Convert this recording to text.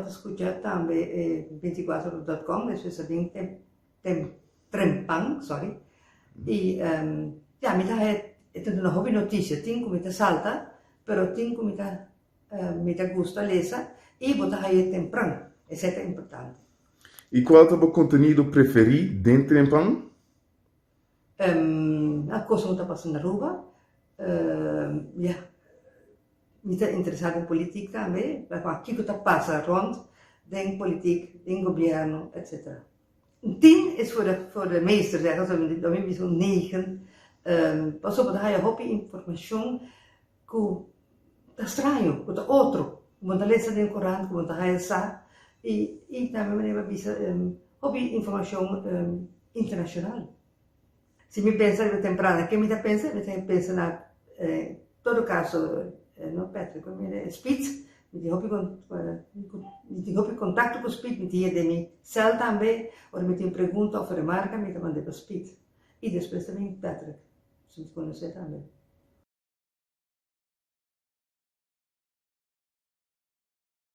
tabata skucha tambe e 24.com, despues a bin tem Trempan, sorry. I ya, mi ta haña e ta duna hopi notisia. Tin ku mi ta salta, pero tin ku mi ta mi ta gusta lesa i bo ta haña tempran. Esei ta importante. I kual ta bo kontenido preferí den Trempan? A kos ku ta pasa na Aruba, ya, mi ta interesá den politik tambe, kiko ta pasa rònt den politik, den gobièrnu, etsetera. 10 is voor de, voor de meester, zeggen ze, dan mi bisa un 9. Pasobra bo ta haya hopi informashon ku ta straño, ku ta otro, ku bo ta lesa den korant, ku bo ta haya sa, i i tambe manera bo a bisa hopi informashon internashonal. Si mi pensa riba temprano, ke mi ta pensa? Mi ta pensa na todo kaso, no Patrick, mi era Speed, mi tin hopi mi tin hopi kontakto ku Speed, mi tin e den mi sèl tambe, ora mi tin pregunta òf remarka mi ta mand'é pa Speed. I despues ta bin Patrick, si mi konosé tambe.